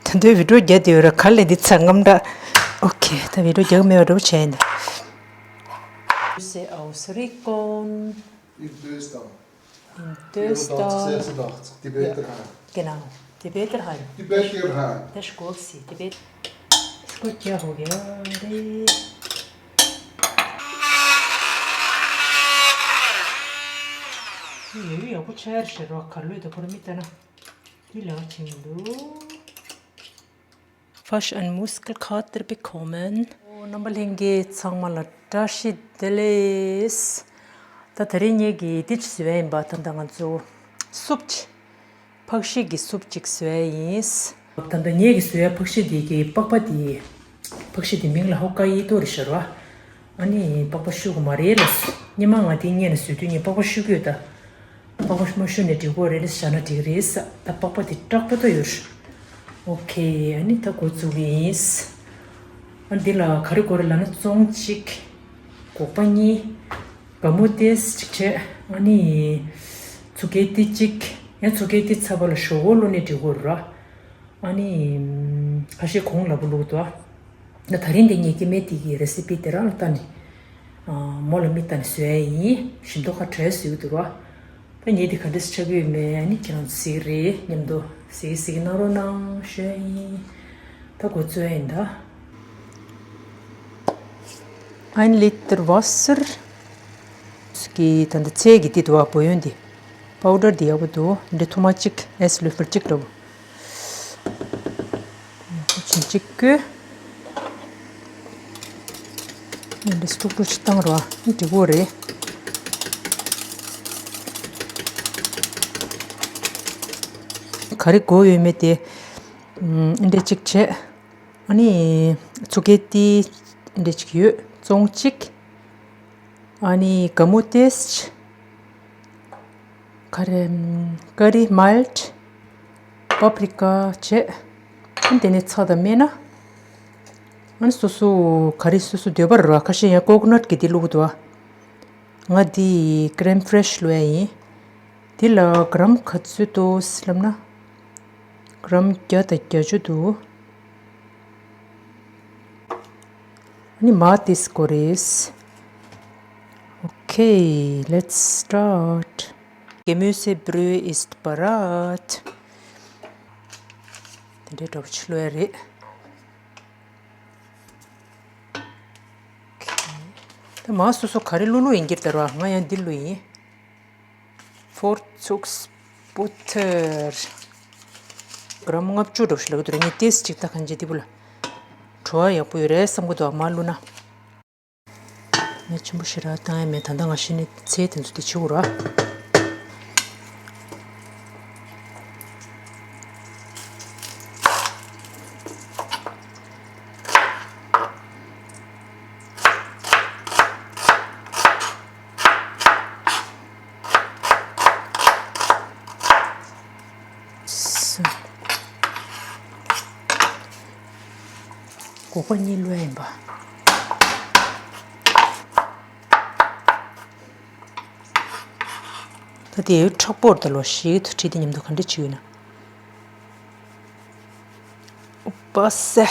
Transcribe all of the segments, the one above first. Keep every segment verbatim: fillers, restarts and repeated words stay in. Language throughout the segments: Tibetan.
ད་དུང་བི་ཌིའོ་རྒྱག་བསྡད་ཡོད་ར། ག་ལེ་འདི་ཚ་རྔམ་འདྲ། ཨོ་ཁེ། ད་བི་ཌིའོ་རྒྱག་མེད་པ་འདྲ་པོ་བྱས་ཡིན་ད། Ausrickon. In Dösdam. In Dösdam. vierundachtzig, sechsundachtzig, Tibeter Heim. Genau, Tibeter Heim. Tibeter Heim. Das ist gut gewesen, Tibet. Ist gut, ja, ja, ja. ཡོད་ཡོད་པོ་ཆེར་ཤེར་བ་གར་ལུས་དུ་ཁོར་མི་ལྟ་ན། དེ་ལ་ཆིང་ལུ། Frosch und Muskelkater bekommen. ཨོ། རྣམ་པ་ལྷན་རྒྱས་ཚང་མ་ལ་བཀྲ་ཤིས་བདེ་ལེགས། ད་དེ་རིང་ངེད་ཀྱིས་འདི་ཅིག་བཟོས་ཡིན་པ། ད་ལྟ་ང་ཚོ་སུབ་ཅིག་ཕག་ཤི་གི་སུབ་ཅིག་བཟོས་ཡིན། ད་ལྟ་ངེད་ཀྱིས་བཟོས་ཡ་ཕག་ཤི་འདི་གི་པགས་པ་འདི། ཕག་ཤི་འདི་མིང་ལ་ཧོ་ཀ་ཨི་ཏོ་རེད་ཤག་ར། ཨ་ནི་པགས་པ་བཤུ་གི་མ་རེད་ལ། སྙེ་མ་ང་དེ་སྔོན་ནས་བཟོས་དུས་ངས་པགས་པ་བཤུ་གི་ཡོད་ད། པགས་པ་མ་བཤུ་ནས་འགྲིག་གོ་རེད་ལ། བཞག་ན་འགྲིག་རེད་ས། ད་པགས་པ་དེ་དྲག་པོ་ཏོ་ཡོད། ཨོ་ཁེ། ཨ་ནི་ད་འགོ་བཙུགས་གི་ཡིན། ཨ་འདི་ལ་ག་རེ་དགོས་རེད་ལབ་ན། བཙོང་གཅིག་སྒོག་པ་གཉིས། སྒ་མོ་ཏེས་གཅིག་བྱས། ཨ་ནི་ཚུ་གེ་ཏི་གཅིག་ཡང་ཚུ་གེ་ཏི་ཚ་བ་ལ་ཞོག་ཁོག་བླུགས་ནས་འགྲིག་གོ་ར། ཨ་ནི་ཁ་ཤས་གོང་ལ་བུ་ལུག་དོ། ད་དེ་རིང་འདི་ངས་སྐྱེ་དམན་དེ་གི་རེ་སི་པི་དེ་རང་ལ་ལྟ་ནས། ཨ། མོ་ལ་མིག་ལྟ་ནས་བཟོས་ཡ་ཡིན། ཞིམ་མདོག་ཁ་བྲལ་བཟོས་འདུག་ར། ད་ངས་འདི་ག་འདྲས་ཆགས་ཀྱི་ཡོད་མེད་ཨ་ནི་ཁྱེད་རང་ཚོ་གཟིགས་རེད། མཉམ་དུ་གཟིགས་གཟིགས་གནང་རོགས་གནང་ཞུ་ཡ་ཡིན། ད་འགོ་བཙུགས་ཡ་ཡིན་ད། Ein Liter Wasser. གི་ད་ལྟ་ཚལ་གྱི་འདི་འདུག་བ། བོ་ཡོན་འདི། པའུ་ཌར་འདི་ཡག་པོ་འདུག་འདི་ཐུར་མ་གཅིག་ཨེས་ལུས་ཕུར་གཅིག་འདྲ་བོ། ཕྱིན་གཅིག་བསྐོལ། འདི་སྤྲུག་སྤྲུག་ཅིག་བཏང་རོགས། འགྲིག་གོ་རེད། ག་རེ་དགོས་ཡོད་མེད་དེ། འདི་གཅིག་བྱས། ཨ་ནི་ཚུ་གེ་ཏི་འདི་གཅིག་ཡོད། བཙོང་གཅིག་ཨ་ནི་སྒ་མོ་ཏེས། ཁ་རེ། ཀ་རི་མལ་ཊི། པ་པི་རི་ཀ་བྱས། ཨ་ནི་དེ་ནས་ཚྭ་དང་སྨན་སྣ། ཨ་ནི་སོ་སོ་ག་རེ་སོ་སོ་འདོད་པ་རེད་བ། ཁ་ཤས་ཡང་ཀོ་ཀོ་ནཊ་གི་དེ་བླུགས་འདུག་བ། ང་འདི་ཀྲེམ་ཧྥེ་རེཤ་བླུགས་ཡ་ཡིན། འདི་ལ་གྲམ་ག་ཚོད་འདུག་ལབ་ན། གྲམ་བརྒྱ་དང་བརྒྱད་ཅུ་འདུག་ཨ་ནི་མ་ཏིས་ཀོ་རེས། Okay, let's start. Gemüsebrühe ist parat. དེ་འདྲའི་འདྲ་པོ་ཅིག་བླུགས་ཡ་རེད། Okay. ད་མ་སོ་སོ་ག་རེ་བླུགས་བླུགས་ཡིན་གྱི་རེད་ད་ར། ང་ཡང་འདི་བླུགས་ཡིན། Vorzugsbutter. གྲམ་ལྔ་བཅུ་འདྲ་པོ་ཞིག་ལབ་ཀྱི་འདུག་ར། ངས་ཏིས་ཅིག་ད་གང་ཅི་འདི་བུ་ལ། བྲོ་བ་ཡག་པོ་ཡོད་རེད་བསམ་གྱི་འདུག་མ་བླུགས་ན། ངས་ཆེན་པོ་ཞེ་དྲག་བཏང་ཡ་མེད། ད་ལྟ་ང་ཤི་ནས་ཚལ་དེ་ཚོ་དེ་བྱེད་དགོས་ར། སྒོག་པ་གཉིས་བླུགས་ཡིན་པ། ད་དེ་མཁྲེགས་པོ་རེད་ད། ལོ་ཞིག་ཏུ་ཁྲིད་དེ་མཉམ་དུ་ག་འདྲ་བྱེད་ཡོད་ན། ཨོ་པ་སེ།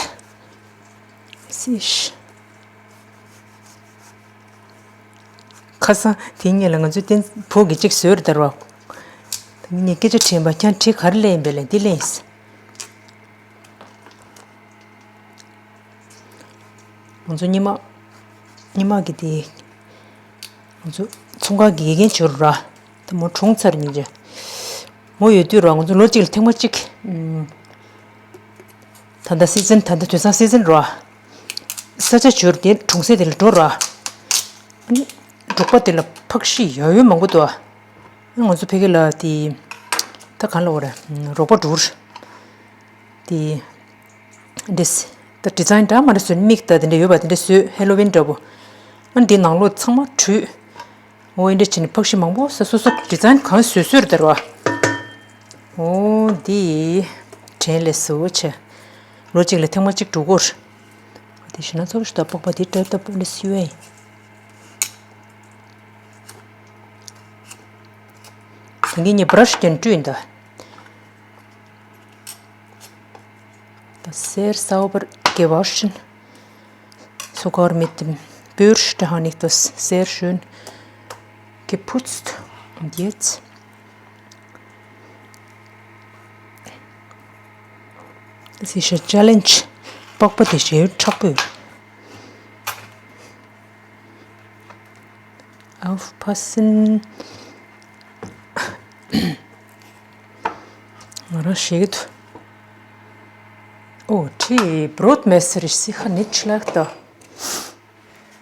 སིཤ། ཁ་སང་དེ་སྔོན་ལ་ང་ཚོའི་རྟེན་བུ་གིས་གཅིག་བཟོས་རེད་ད་ར། ད་ངས་སྐད་ཆ་དྲིས་པ། ཁྱེད་གྲི་ག་རེ་ལེན་ཡིན་པས་ལབ། འདི་ལེན་ཡིན་ཟེར། ང་ཚོ་སྔོན་མ། སྔོན་མ་གི་དེ། ང་ཚོ་ཚོང་ཁང་གི་དགེ་རྒན་བྱོས་ར། ད་མོ་གྲོངས་ཚར་ཉིན་ཅེ། མོ་ཡོད་དུས་ར་ང་ཚོ་ལོ་གཅིག་ལ་ཐེངས་མ་གཅིག་ཨུམ། ད་ལྟ་སི་ཛིན། ད་ལྟ་དུས་སང་སི་ཛིན་ར། ས་ཆ་བྱོས་ར། དེ་གྲོང་གསེབ་དེ་ལ་འགྲོ་ར། ཨ་ནི་འབྲོག་པ་དེ་ལ་ཕག་ཤི་ཡ་ཡོ་མང་པོ་འདུག་ཨ། ང་ཚོ་ཕ་གི་ལ་དེ། ད་གང་ལབ་དགོས་རེད། རོགས་པ་འགྲོ་ར། དེ། འདི། ད་ཌི་ཛའིན་འདྲ་མི་འདྲ་བཟོས། མིག་ད་དེ་འདྲ་ཡོད་པ་དེ་འདྲ་བཟོས། ཧེ་ལོ་ཝིན་འདྲ་པོ། ཨ་འདི་ནང་ལོགས་ཚང་མ་བྲུས། འོ་འདི་འདྲ་བྱས་ནས་ཕག་ཤི་མང་པོ་ཟ། སོ་སོ་ཌི་ཛའིན་གང་བཟོས་བཟོས་རེད་ད་ར། འོ་འདི། དྲན་ལས་སུ་ཆེ། ལོ་གཅིག་ལ་ཐེངས་མ་གཅིག་འགྲོ་གོ་ར། དེ་བཞིན་ན་ཚོར་ཞུ་ད། པགས་པ་དེ་ཏྲ་ཏ་པོ་ལི་སི་ཡོད། ད་གིན་ངས་བྷ་ར་ཤི་ཀྱང་བཀྲུས་ཡིན་ད། Sehr sauber gewaschen. Sogar mit dem Bürste habe ich das sehr schön geputzt. Und jetzt, das ist eine Challenge. པགས་པ་དེ་ཞེ་དྲག་པོ་ཡོད། Aufpassen. ང་རང་ཞེད་ཀྱི་འདུག Oh, die Brotmesser ist sicher nicht schlecht da.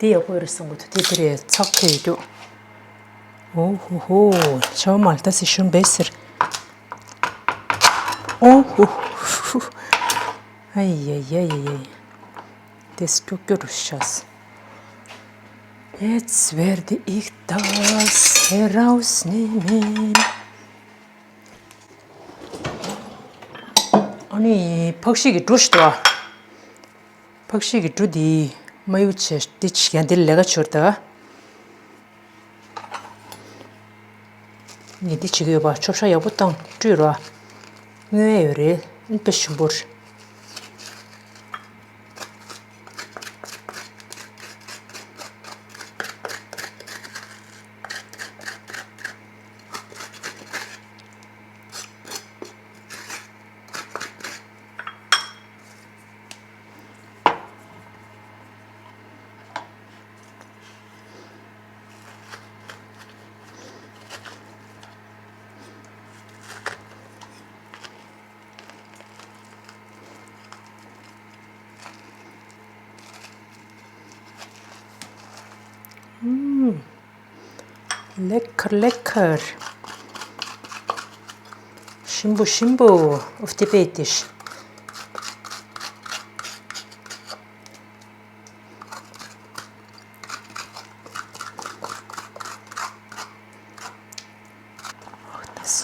དེ་ཡག་པོ་ཡོད་རེད་བསམ་གྱི་འདུག་དེ་དེ་རེད་ཚགས་ཚུད་ཡོད་འདུག Oh, ho, ho. Schau mal, das ist schon besser. Oh, ho, ho. Ei, ei, ei, ei, ei. Das tut gut, Schatz. Jetzt werde ich das herausnehmen. ཨ་ནི་ཕག་ཤི་གི་འབྲུ་ཞིག་འདུག་ཨ། ཕག་ཤི་གི་འབྲུ་འདི་མ་ཡུ་བྱས་ཏི་ཅི་ཡང་འདི་ལས་ཀ་ཆོར་ད། ངས་འདི་བྱེད་ཀྱི་ཡོད་པ་ཆོབ་ཤ་ཡག་པོ་བཏང་བཀྲུས་ར། དངོས་ཡོད་རེད་དཔེ་ཞིམ་པོ་རེད། Lecker, lecker. Schimbo, schimbo auf die Beete.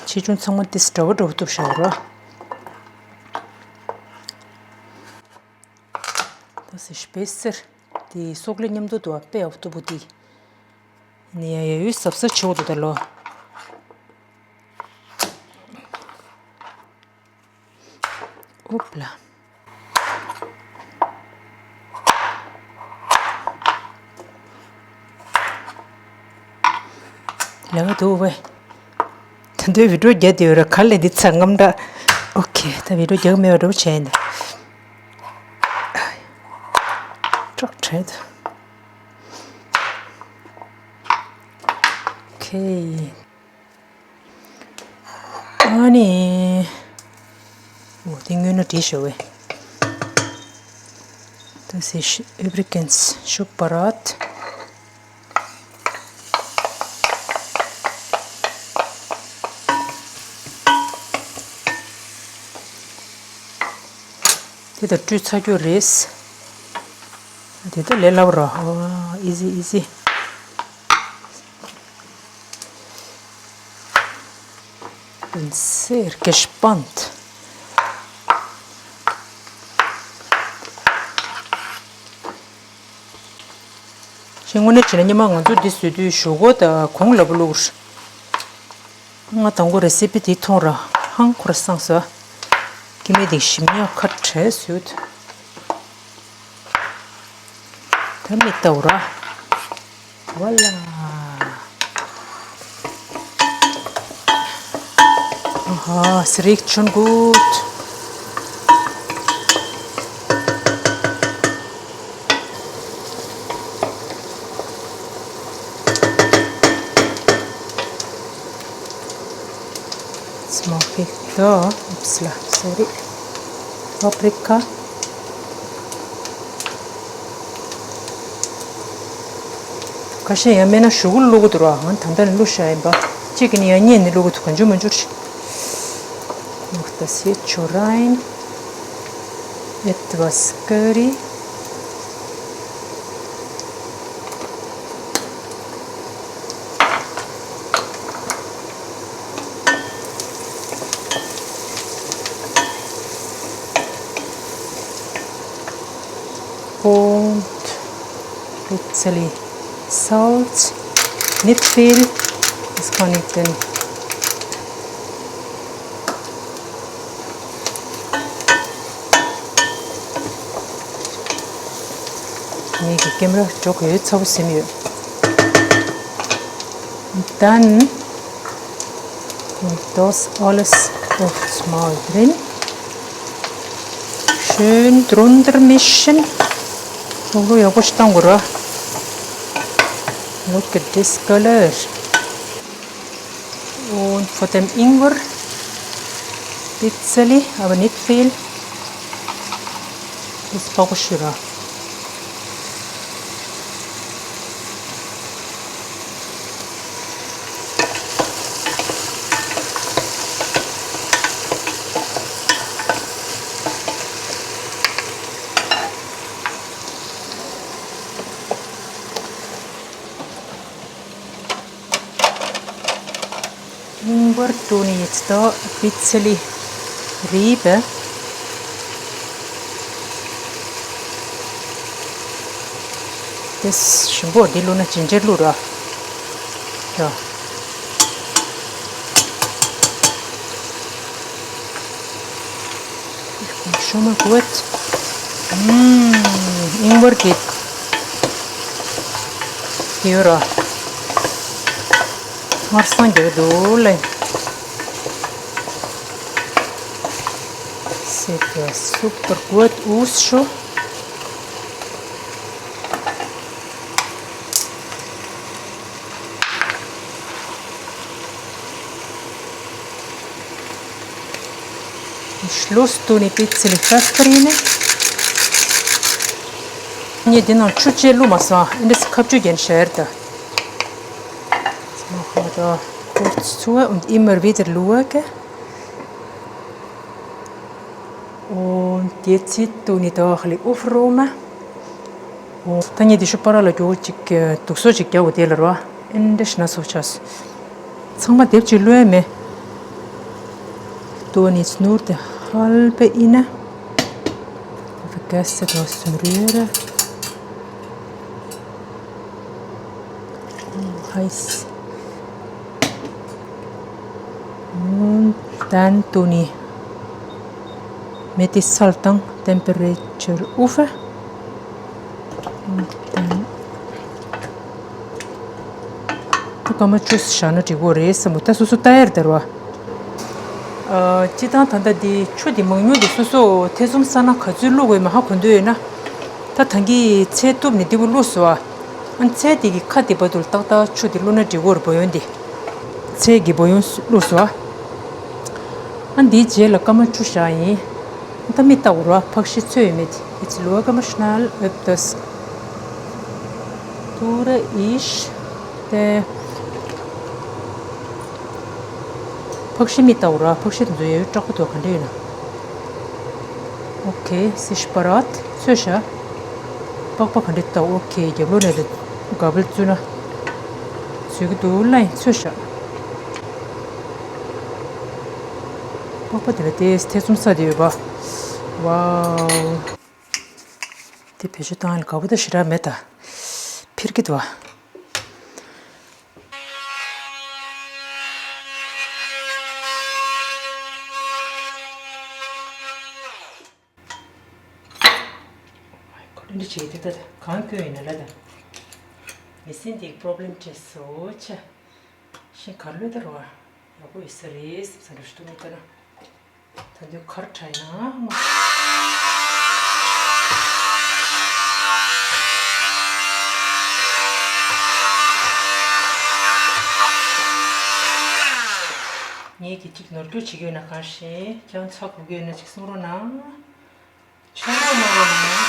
ཆེ་ཆུང་ཚང་མ་ཏིས་འདྲ་བོ་འདྲ་བོ་གཏུབ་བཞག་རོ། Das ist besser. དེ་སོག་ལེ་མཉམ་དུ་འདུག་པའི་ཨོ་གཏུབ་པོ་དེ། ནི་ཡ་ཡ་ཡུལ་ཟབ་ས་ཆེ་བོ་འདུག་ད་ལོ། ཨོབ་ལ། ལེགས་འདུག་བས། ད་དུང་བི་ཌིའོ་རྒྱག་དེ་ཡོད་ར་ག་ལས་འདི་ཚ་རྔམ་འདྲ། ཨོ་ཁེ་ད་བི་ཌིའོ་རྒྱག་མེད་པ་འགྲོ་བྱས་ཡིན་ད། ཀྲོག་བྲེད། ཨོ་ཁེ། ཨ་ནི། འོ་དེ་སྔོན་ན་བྲིས་ཤོག་བས། Das ist übrigens Schokoparat. དེ་ད་བཀྲུས་ཚར་རྒྱུ་རེད། དེ་ད་ལས་སླ་པོ་ར། ཨོ་easy, easy. Bin sehr gespannt. ཞེས་དངོས་གནས་བྱས་ན་སྔོན་མ་ང་ཚོ་འདི་བཟོས་དུས་ཞོག་ཁོག་དང་གོང་ལ་བུ་བླུགས། ང་དང་པོ་རེ་སི་པི་དེ་མཐོང་ར་ཧང་ཁོ་ར་སངས་སོ། ཀི་མེད་དེ་ཞིམ་ཉག་ཁ་བྲལ་བཟོས། ད་མིག་ལྟ་འོ་ར། Voilà. Aha, es riecht schon gut. Jetzt mache ich da, upsla, sorry, Paprika. ཁ་ཤས་ཡང་མེད་ན་ཞུ་གུ་བླུག་གི་འདུག་ར། ཨང་ད་ལྟ་ནས་བླུག་བཞག་ཡིན་པ། གཅིག་གིས་ནི་ཡང་གཉིས་ནི་བླུག་གི་འདུག་གང་བྱུང་མང་བྱུང་རེད། Noch das jetzt schon rein. Etwas Curry. Und bisschen Salz. Nicht viel. Das kann ich denn. ངེད་ཀྱི་ཀེམ་ར་འགྲོ་དགོས་ཚ་པོ་སེམས་ཡོད། Dann kommt das alles aufs Maul drin. Schön drunter mischen. ལྷུག་ལྷུག་ཡག་པོ་ཞིག་བཏང་དགོས་ར། Look at this color. Und von dem Ingwer, bisschen, aber nicht viel. Das brauche ich schon. Ingwer tue ich jetzt da ein bisschen reiben. Das ist schon gut, die Luna Ginger Lura. Ja. Schon mal gut. Mmh, Ingwer geht. Hier. Sieht ja super gut aus schon. Schluss tue ich ein bisschen Pfeffer rein. ངས་འདི་ནང་ཆུ་ཅིག་བླུགས་མ་སོང་། འདི་ཁ་ཆུ་རྒྱན་ཤར་ད། Machen wir da kurz zu und immer wieder schauen. Und jetzt tue ich da ein bisschen aufräumen. ད་ངས་འདི་ཤུ་པ་ར་ལ་རྒྱུ་གཅིག་དུག་སོ་གཅིག་རྒྱག་དགོས་དེ་ལ་རོ། ཨེ་འདྲ་ཞིག་ན་སོ་ཆགས། ཚང་མ་དེབ་གཅིག་ལོས་མེད། Tue ich nur die halbe rein. Vergesse das zum Rühren. Oh, heiß. Und dann tue ich mit die Salz und Temperatur auf. Und dann ད་སྐར་མ་བཅུ་བཞག་ན་འགྲིག་གོ་རེད་བསམ་གི། ད་སོ་སོ་ལྟ་ཡར་དར་བ། ཨ། སྤྱིར་བཏང་ད་ལྟ་འདི་ཆུ་འདི་མང་ཉུང་འདི་སོ་སོ་ཐེ་ཚོམ་ཟ་ན་ག་ཚོད་བླུགས་དགོས་མ་ཧ་གོ་འདོད་ཡོད་ན། ད་ད་གིན་ཚལ་གཏུབ་ནས་འདི་བུ་བླུགས་སོ། ཨ། ཚལ་འདི་གི་ཁ་འདི་བར་དུ་ཏག་ཏག་ཆུ་འདི་བླུགས་ན་འགྲིག་གོ་རེད། སྦོ་ཡོན་འདི། ཚལ་གྱི་སྦོ་ཡོན་བླུགས་སོ། ཨ། འདིའི་རྗེས་ལ་སྐར་མ་བཅུ་བཞག་ཡིན། ད་མི་ལྟ་འོ་ར་ཕག་ཤི་ཚོས་ཡོད་མེད། Jetzt schauen wir schnell, ob das durch ist. དེ། ཕག་ཤི་མི་ལྟ་འོ་ར། ཕག་ཤི་དེ་ཚོ་ཡོད་དྲག་པོ་འདུག་ག་འདྲ་ཡོད་ན། Okay, es ist parat. ཚོས་ཤ། པགས་པ་ག་འདྲ་ལྟ། Okay, རྒྱབ་ལོགས་ནས་དེ་ག་བལ་བཙུད་ན། བཙུད་ཀྱི་འདུག་ལ་ཡིན། ཚོས་ཤ། པགས་པ་དེ་ལ་དེ་ཐེ་ཚོམ་ས་དེ་ཡོད་པ། Wow. དེ་བེད་སྤྱོད་བཏང་ཡ་ལ་དགའ་པོ་ད་ཞེ་དྲག་མེད་ད། འཕེར་གྱི་འདུག་ཨ། ཁོ་འདྲ་བྱས་དེ་ད་གང་སྐྱོན་ཡིན་ན་ལ་ད། མི་སེམས་དེ་པོ་རོབ་ལེམ་བྱས་སོ་ཆ། ཤིང་གར་ལོས་ད་རོ་ཨ། ཡག་པོ་ཡོད་ས་རེད་བསམ་ས་འགྲོ་ཞིག་འདུག་མི་ལྟ་ན། ད་དུང་གར་ཁྲ་ཡིན་ན་མ། ངེད་ཀྱིས་གཅིག་ནོར་སྐྱོར་བྱེད་ཀྱི་ཡོད་ན་གང་ཤེས། ཀྱང་ཚ་གུག་གི་ཡོད་ན་གཅིག་གསུང་རོགས་གནང་། ཆོག་རོགས་གནང་རོགས་གནང་།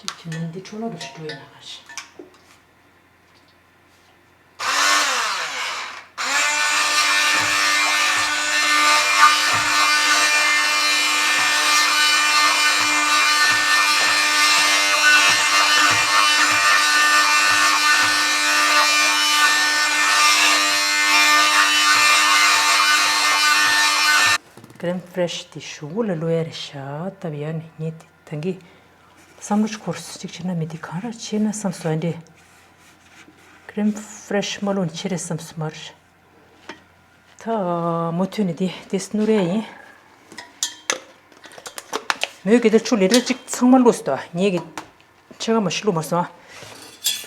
གཅིག་བྱས་ན་འདི་འཕྲོ་བརླག་འགྲོ་ཞིག་འགྲོ་ཡོད་ན་གང་ཤེས། Crème fraîche དེ་གཞུག་གུ་ལ་བླུག་ཡ་རེད་ཤག་ད་བྱས་ནས་ངས་དེ་ད་གིན་བསམ་བློ་ཅིག་འཁོར་སོང་། གཅིག་བྱས་ན་མི་དེ་གང་ར་བྱས་ན་བསམ་སོང་། ཨ་འདྲས་Crème fraîche མ་བླུགས་ན་ཆེ་རེད་བསམ་སོང་། མར་ད་མུ་མཐུད་ནས་དེ་དེ་སྣུར་ཡ་ཡིན། མོས་ཀྱི་དེ་ཆུ་ལི་ཊར་གཅིག་ཚང་མ་བླུགས་སོང་། ད་ངེད་ཀྱི་ཕྱེད་ཀ་མ་ཤི་བླུགས་མ་སོང་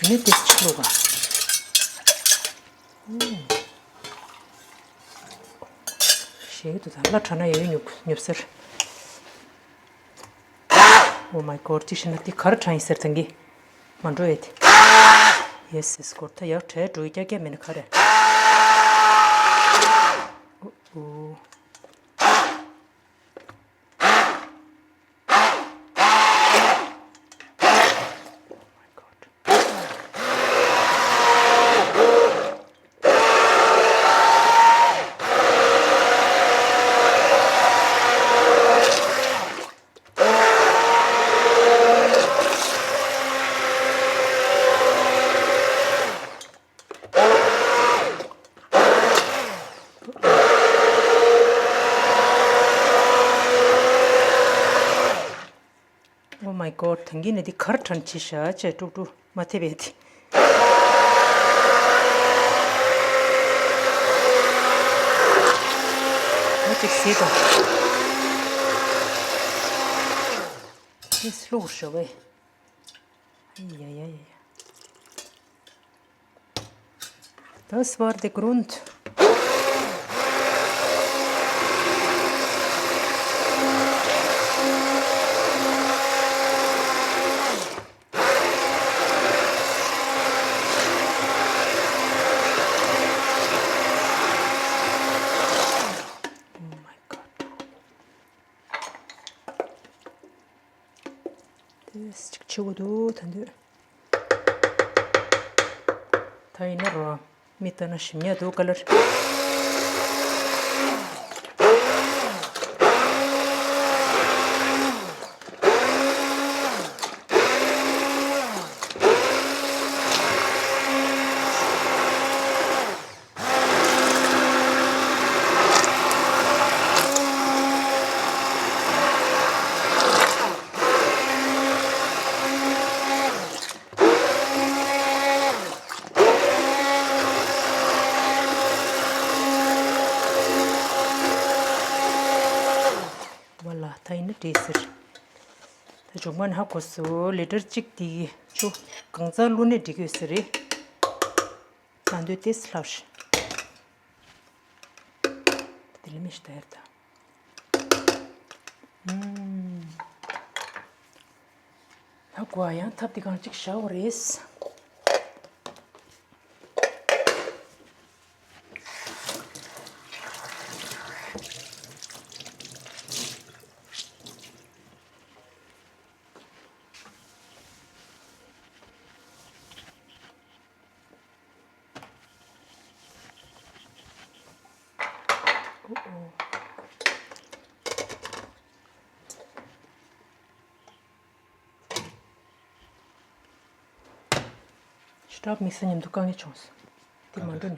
ཨ། དེ་ནས་དེ་ཆུ་བླུགས་ག་ཞེས་དུ་ད་ལ་གྲ་ན་ཡོད་ཉོབ་ཉོབ་ཟེར། Oh my god། ཅི་ཤེས་ན་དེ་གར་གྲ་ཡིན་ཟེར་ཚང་གི་མ་འགྲོ་ཡོད་དེ། Yes yes། སྐོར་ད་ཡག་གྲས་འགྲོ་ཡི་རྒྱ་སྐད་མེད་ན་ག་རེ། Oh oh my god། Oh my god། ཐང་གི་ནི་འདི་གར་ཁྲན་ཆེ་ཤ་ཆེ་ཀྲུག་ཀྲུག་མ་ཐེབས་པས་ཏེ། ཨ་ཅིག་སེ་དང་། ཨིས་ལོག་ཤོ་བེ། ཡ་ཡ་ཡ་ཡ། Das war der Grund. Oh my god. དེ་ཅིག་ཆེ་བོ་འདུག་ད་འདོད། ད་ཡིན་ན་རོ། མི་ལྟ་ན་ཞིམ་ཉག་འདུག་ག་ལར། ཝ་ལ་ད་ཡིན་ན་བྲིས་ཟེར། ད་ཇོག་མ་ན་ཧ་གོ་སོ། ལི་ཊར་གཅིག་དེ་ཆུ་གང་ཚང་བླུགས་ནས་འགྲིག་ཡོད་ས་རེད། ད་འདོད་ཏེས་ལྷག་ཤི། དེ་ལས་མི་ཤི་ད་ཡར་ད། ཧ་གོ་ཨ། ཡང་ཐབས་དེ་གང་གཅིག་བཞག་པ་རེད། ཤི་ཊབ་མིག་སར་མཉམ་དུ་དཀའ་ངལ་བྱུང་སོང་། དེ་མ་འགྲོ་ནས།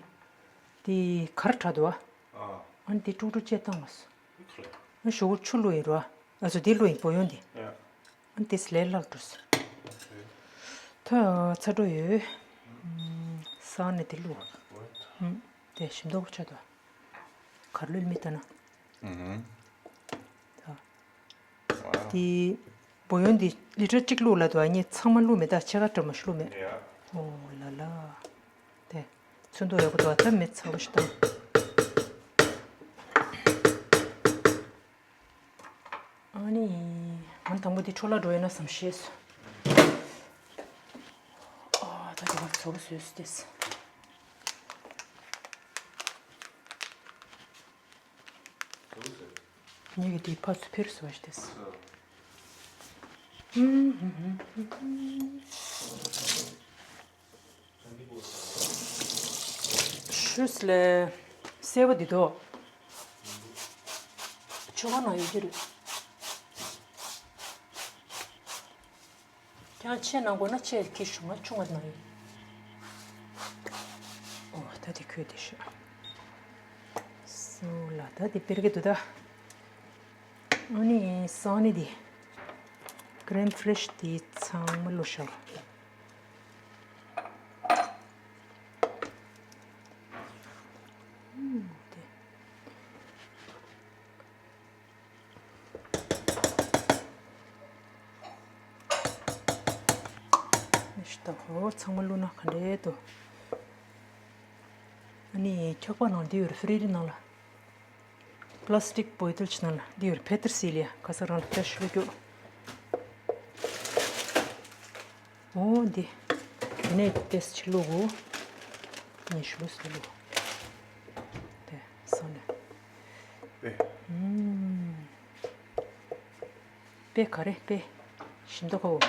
དེ་གར་དྲག་འདུག་ཨ། ཨ་ནི་དེ་ཀྲུག་ཀྲུག་བཅད་བཏང་བ་སོང་། ཨ་ཞོགས་ཆུ་བླུགས་ཡིན་རོ། ཨ་ཚོ་དེ་བླུགས་ཡིན་པོ་ཡོང་དེ། ཨ་ནི་དེ་ལས་སླ་འགྲོ་སོང་། ད་ཚ་འགྲོ་ཡོད། སང་ནས་དེ་བླུགས། དེ་ཞིམ་མདོག་ཆགས་འདུག་གར་ལུས་མི་ལྟ་ན། ད། དེ་བོ་ཡོན་འདི་ལི་ཊར་གཅིག་བླུགས་ལ་དུ་ཨ་ནི་ཚང་མ་བླུགས་མེད། ད་ཕྱེད་ཀ་འགྲམ་མ་ཞིག་བླུགས་མེད། ཨོ་ལ་ལ། དེ་ཚོན་མདོག་ཡག་པོ་འདུག་ད་མེ་ཚ་པོ་ཞིག་བཏང་། ཨ་ནི་ང་དང་པོ་འདི་འཕྲོ་བརླག་འགྲོ་ཡོད་ན་བསམ་ཤེས་སོང་། ཨ་ད་དེ་བར་ཚ་པོ་བཟོས་སོང་དེས། ངེད་ཀྱི་དེ་ཕར་ཚུར་ཕེར་སོ་ཞིག་དེས། ཤུས་ལས་སེ་བ་འདི་དོ། ཆུ་བ་ན་ཡོད་ཀྱི་རེད། ཀྱང་ཆེ་ན་དགོས་ན་ཆེ་ཁྱི་ཤུ་ང་ཆུང་བ་ན་ཡོད། ཨོ་ད་དེ་ཁོས་དེ་ཤོད། སོ་ལ་ད་དེ་སྤེར་གི་འདུག་ད། ཨ་ནི་སང་ནི་དེ། ཀྲེམ་ཕྲེཤ་དེ་ཚང་མ་བླུགས་ཤག་ཨུམ། དེ། ད་ཧོ་ཚང་མ་བླུགས་ན་ག་འདྲས་འདུག་ཨ་ནི་འཁྱག་པ་ནང་འདི་ཡོད་རེད། ཧྥི་རི་ཇི་ནང་ལ། པ་ལ་སི་ཊིག་བོ་ཏལ་ཅིག་ནང་ལ་འདི་ཡོད་རེད། ཕེ་ཏར་སི་ལི་ཡ་ཁ་སང་རང་ལ་ཕེ་ཤི་བླུགས་རྒྱུ། ཨོ་འདི། དེ་ནས་ཏེས་ཅིག་བླུགས་གོ། ཉི་ཤུ་ལོ་སུ་བླུགས། དེ་སོང་ནས། པེ། ཨུམ། པེ་ག་རེ་པེ། ཤིན་ཏུ་ཁོ། ཨུམ།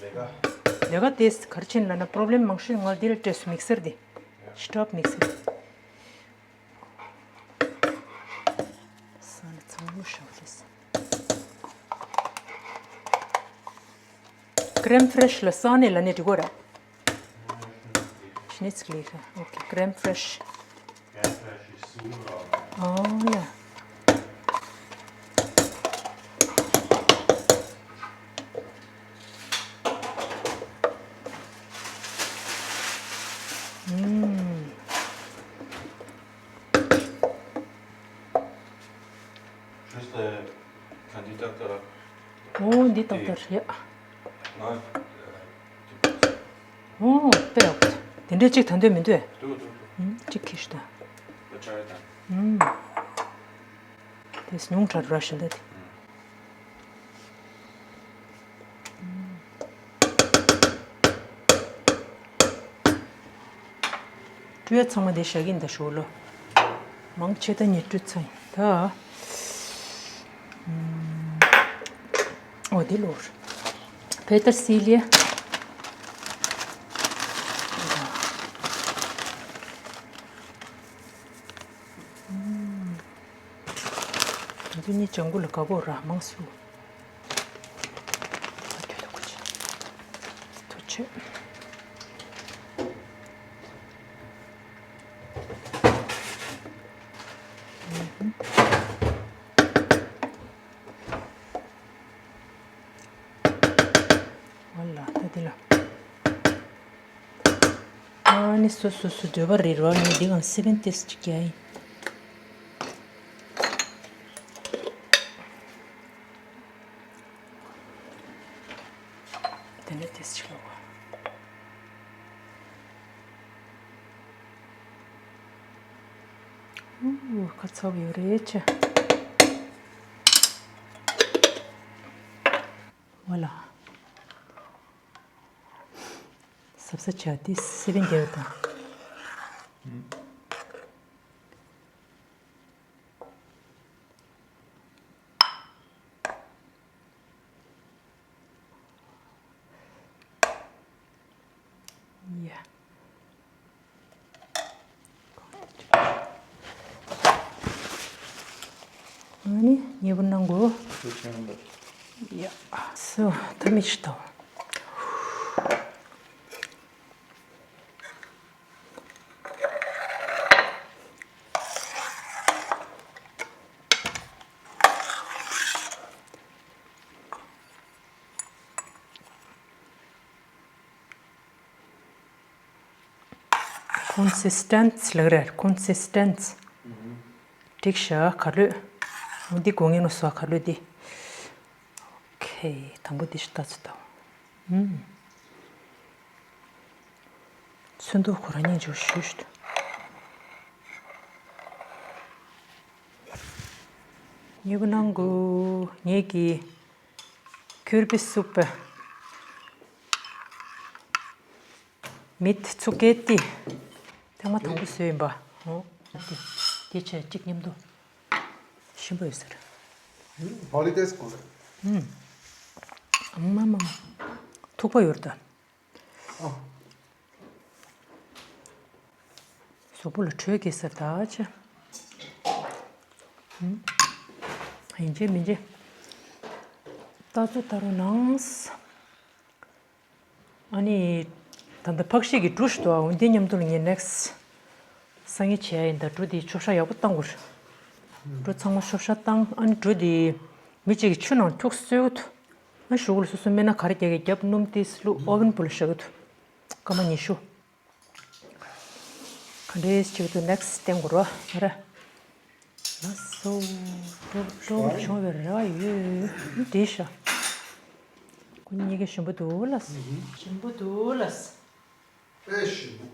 ལས་ཀ། ལས་ཀ་དེ་ག་རེ་ཕྱིན་ལབ་ན་པོ་རོབ་ལེམ་མང་ཤོས་ང་འདི་ལ་སྤྲད་སོང་། མིག་སར་འདི། སི་ཊོབ་མིག་སར། ས་ནས་ཚང་མ་ཤོག་ཅེས། ཀྲེམ་ཕེ་རེ་ཤི་ལ་ས་ནས་ལ་ནས་འགྲིག་གོ་ར། ཤི་ནི་ཚིག་ལི་ཧ། ཨོ་ཁེ། ཀྲེམ་ཕེ་རེ་ཤི། ཨོ་ཡ། ཨུམ། Juste, euh, candidat à la ཨོ་འདི་ཏག་ཏག་རེད། ང་། ཨོ་དཔེ་ཡག་པོ། དེ་འདྲས་གཅིག་ད་འདོད་མི་འདོད། འདུག་འདུག་འདུག་ཨུམ། གཅིག་ཁྱེར་ཤོག་ད། ལོ་ཆ་རེ་དང་། ཨུམ། དེ་ཉུང་དྲགས་ར་བཞིན་ད་དེ། བཀྲུས་ཚང་མ་དེ་བཞག་གིན་ད་ཞོག་ལོ། མང་ཆེ་ད་ཉིད་བཀྲུས་ཚང་ཡིན་ད། ཨོ་དེ་ལོར། ཕེ་ཏར་སི་ལི་ཡ། ད་དུས་ནི་ལྗང་གུ་ལ་དགའ་པོ་ར་མང་སུ། ཐུགས་རྗེ་ཆེ། ཝ་ལ་ད་འདི་ལ། ཨ་ནི་སོ་སོ་སོ་འདོད་པ་རེད་རོ། ངས་འདི་གང་སི་པན་ཏེས་ཅིག་རྒྱག་ཡིན། དེ་ནས་ཏེས་ཅིག་ལོག་ཨུ་ཁ་ཚ་བོ་ཡོད་རེད་ཆ། ཝ་ལ། ཟབ་ས་ཆ་དེ་སི་པན་རྒྱག་དང་། ཡ། ཨ་ནི་མཉེས་པོ་གནང་དགོས། ཡ། སོ་ད་མི་ཤི་ཏོ། ཀོན་སིས་ཊེན་སི་ལབ་རེད། ཀོན་སིས་ཊེན་སི། འགྲིག་ཤག་ག་ལོས། འོ་འདི་དགོས་ངེས་ནོ་སོ་ག་ལོས་འདི། ཨོ་ཁེ། དང་པོ་འདི་ཞིག་ལྟ་ཚུལ་དང་། ཨུམ། ཚོན་མདོག་ཁོ་རང་ཉིད་འཇུ་ཞུ་ཞུ། མཉེས་པོ་གནང་དགོས། ངེད་ཀྱི་ཁྱུར་པི་སུབ་པ། མིད་ཚུགས་ཀའི་ཏི། ཐེངས་མ་དང་པོ་བཟོས་ཡིན་པ། འོ། དེ་བྱས་གཅིག་མཉམ་དུ། ཞིམ་པོ་ཡོད་ཟེར། ཧོ་ལི་ཏེས་གོ། ཨུམ། མ་མ། ཐུག་པ་ཡོད་ད། ཨ། གཟུགས་པོ་ལ་དྲོད་སྐྱེ་ཟེར་ད་ཆ། ཨུམ། ཡིན་གཅིག་མིན་གཅིག་ལྟ་ཚུལ་ལྟ་རོགས་གནང་། ཨ་ནི། ད་ལྟ་ཕག་ཤི་གི་འབྲུ་ཞིག་འདུག་འོ་འདི་མཉམ་དུ་ལ་ངས་ནེག་སི་སང་ཉིན་བྱས་ཡིན་ད། འབྲུ་འདི་ཆོ་ཤ་ཡག་པོ་བཏང་དགོས། འབྲུ་ཚང་མ་ཆོ་ཤ་བཏང་། ཨ་ནི་འབྲུ་འདི་མི་གཅིག་གིས་ཆུ་ནང་ཁྱུག་གསོལ་གི་འདུག་ཨ་གཞུག་ལ་སོ་སོ་སྨན་སྣ་ག་རེ་རྒྱག་གི་རྒྱབ། སྣུམ་ཏིས་བླུགས། ཨོ་ཝན་བུ་ལ་བཞག་གི་འདུག་སྐར་མ་ཉི་ཤུ། ག་འདྲས་བྱེད་དུ་ནེག་སི་བསྟན་དགོས་རོ་ཡ་ར། ལགས་སོ། ཀྲོག་ཀྲོག་བྱུང་བའི་རེ་བ་ཡོད། འགྲིག་ཤག་ཁོ་གཉིས་ཀ་ཞིམ་པོ་འདུག་ལགས། ཞིམ་པོ་འདུག་ལགས། དཔེ་ཞིམ་པོ།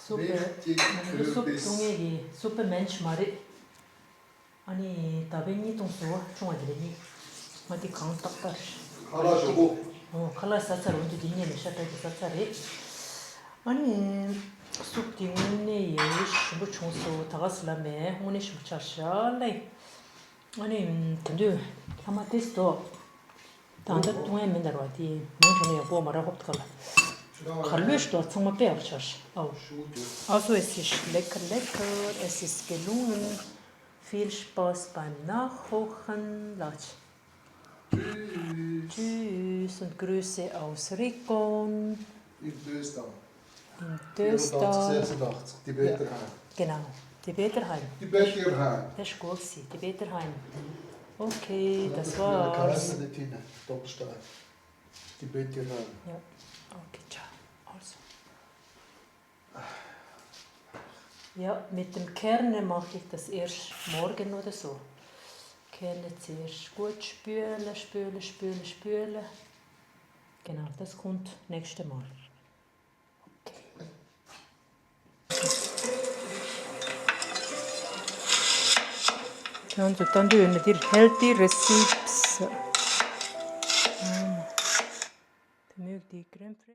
སུབ་པའི། མིག་གཅིག་ང་ཚོ་སུབ་ཁུར་ཏེ། བཏུང་ཡས་ཀྱི་སུབ་པའི་མེན་ཆུ་མ་རེད། ཨ་ནི་ད་བན་གཉིས་བཏུང་སོ། ཆུང་བ་དེ་རེད་གཉིས། ང་དེ་གང་ཏག་ཏག་རེད། ཁ་ལག་ཞོག་པོ། ཨོ་ཁ་ལག་ཟ་ཚར། འོན་ཏེ་དེ་གཉིས་ནས་ཤ་ཁྲག་གི་ཟ་ཚར་རེད། ཨ་ནི་སུབ་དེ་དངོས་གནས་ཡས་ཞིམ་པོ་བྱུང་སོ། ད་ག་ཟེར་ལ་མེད། དངོས་གནས་ཞིམ་པོ་ཆགས་ཤག་ལེ། ཨ་ནི་དེ་དུས་ལྷག་མ་ཏིས་དོ། ད་ལྟ་བཏུང་ཡས་མིན་ད་ར་བ་དེ་མང་ཆུང་ནས་ཡག་པོ་མ་རག་ཧོབ་ཐག་ལ། གར་ལོས་ཤི་དོ་ཚང་མ་དཔེ་ཡག་པོ་ཆགས་ཤག་ཨའོ། Also, es ist lecker, lecker, es ist gelungen. Viel Spaß beim Nachkochen. ལགས། Tschüss. Tschüss und Grüße aus Rigon. In Döstal. In Döstal. vierundachtzig, sechsundachtzig, Tibeter Heim. Genau, Tibeter Heim. Tibeter Heim. Das ist gut gewesen, Tibeter Heim. Okay, das war's. Doppelstein. Tibeter Heim. Ja, okay, ciao. Also. Ja, mit dem Kerne mache ich das erst morgen oder so. Kerne zuerst gut spülen, spülen, spülen, spülen. Genau, das kommt nächste Mal. Okay. ཁྱོད་ཚོ་ལྟ་འདོད་ཡོད་ན་འདིར་healthy recipes. ཨམ། དེ་མོ་འདི་green